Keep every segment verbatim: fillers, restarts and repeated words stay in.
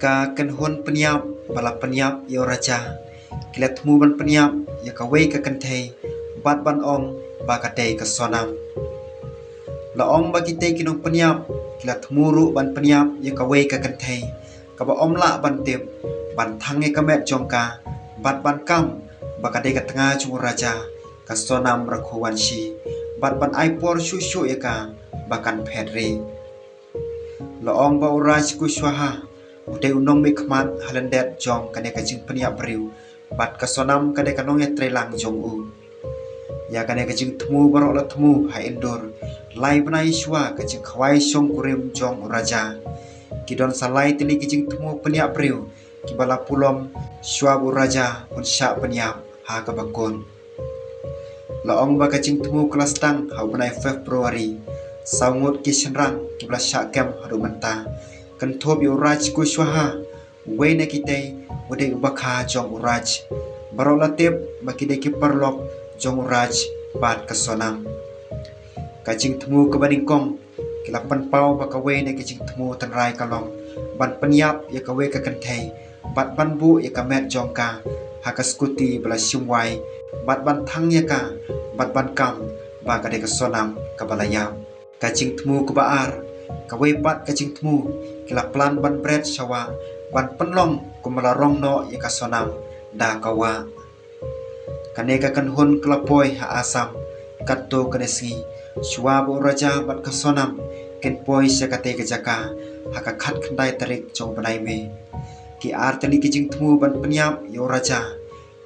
Ka kynhun pynïap ba la pynïap ïa u Raja ki la thmu ban pynïap ïa kawei ka kynthei bad ban ong ba ka dei ka Sonam. La ong ba kitei ki nongpynïap ki la thmu ruh ban pynïap ïa kawei ka kynthei kaba ym lah ban tip, ban thang ïa ka met jong ka bad ban kam ba ka dei ka tnga jong u Raja, ka Sonam Raghuvanshi, bad ban ai por shuh shuh ïa ka ba kan phet rieh. La ong ba u Raj Kushwaha u dei u nongmihkhmat ha lyndet jong kane ka jingpynïap briew bad ka Sonam ka dei ka nongïatreilang jong u. Ïa kane ka jingthmu baroh la thmu ha Indore lai bnai shuwa ka jingkhawai shongkurim jong u Raja. Ki don sa lai tylli ki jingthmu pynïap briew kiba la pulom shuwa ba u Raja un shah pynïap ha kaba kut. La ong ba ka jingthmu ka la sdang ha u bnai February. Saw ngut ki shynrang kiba la shah kem haduh mynta, kynthup ïa u Raj Kushwaha, uwei na kitei u dei u bakha jong u Raj. Baroh la tip ba ki dei ki paralok jong u Raj bad ka Sonam. Ka jingthmu kaba nyngkong ki la pynpaw ba kawei na ki jingthmu tynrai ka long ban pynïap ïa kawei ka kynthei bad ban buh ïa ka met jong ka ha ka skuti ba la shim wai bad ban thang ïa ka bad ban kam ba ka dei ka Sonam kaba la ïap. Ka jingthmu kaba ar, kawei pat ka jingthmu ki la plan ban bret sha wah ban pynlong kumba la rong noh ïa ka Sonam da ka wah. Kane ka kynhun ka la poi ha Assam katto katne sngi shuwa ba u Raja bad ka Sonam kin poi sha katei ka jaka ha ka khatkhyndai tarik jong u bnai May. Ki ar tylli ki jingthmu ban pynïap ïa u Raja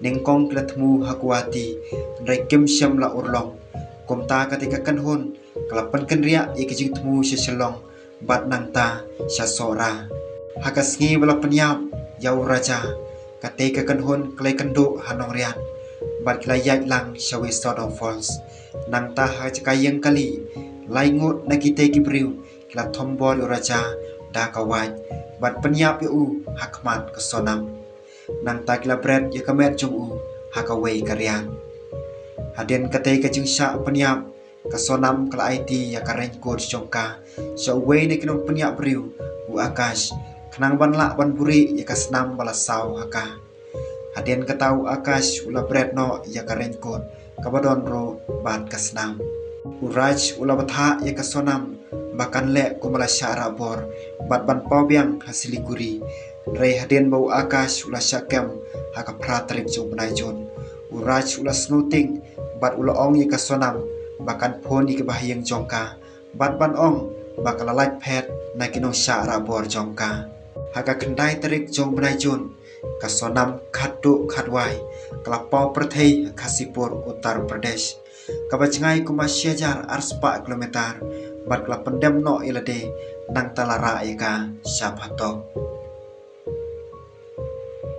nyngkong ki la thmu ha Guwahati, hynrei kim shym la urlong. Kumta katei ka kynhun ka la pynkynriah ïa ki jingthmu sha Shillong bad nangta sha Sohra. Ha ka sngi ba la pynïap ïa u Raja, katei ka kynhun ka la ïakynduh ha Nongriat bad ki la ïaid lang sha Westodong Falls. Nangta ha ka jaka ïeng kali, lai ngut na kitei ki briew ki la thombor ïa u Raja da ka wait bad pynïap ïa u ha khmat ka Sonam. Nangta ki la bret ïa ka met jong u ha kawei ka riat. Hadien katei ka jingshah pynïap, ka Sonam ka la aiti ïa ka raincoat jong ka sha uwei na ki nongpynïap briew, u Akash, khnang ban lah ban buhrieh ïa ka snam ba la saw ha ka. Hadien kata u Akash u la bret noh ïa ka raincoat kaba don ruh bad ka snam. U Raj u la bthah ïa ka Sonam ba kan leh kumba la shah rah bor bad ban paw biang ha Siliguri. Hynrei hadien ba u Akash u la shah kem ha ka phra tarik jong u bnai Jun, u Raj u la sngewtieng bad u la ong ïa ka Sonam ba kan phone ïa ki bahaïing jong ka bad ban ong ba ka la lait phet na ki nongshah rah bor jong ka. Ha ka khyndai tarik jong u bnai Jun, ka Sonam khatduh khatwai ka la paw pyrthei ha Khasipur, Uttar Pradesh, kaba jngai kumba shi hajar ar spah kilometer, bad ka la pyndem noh ïa lade, nangta la rah ïa ka sha phatok.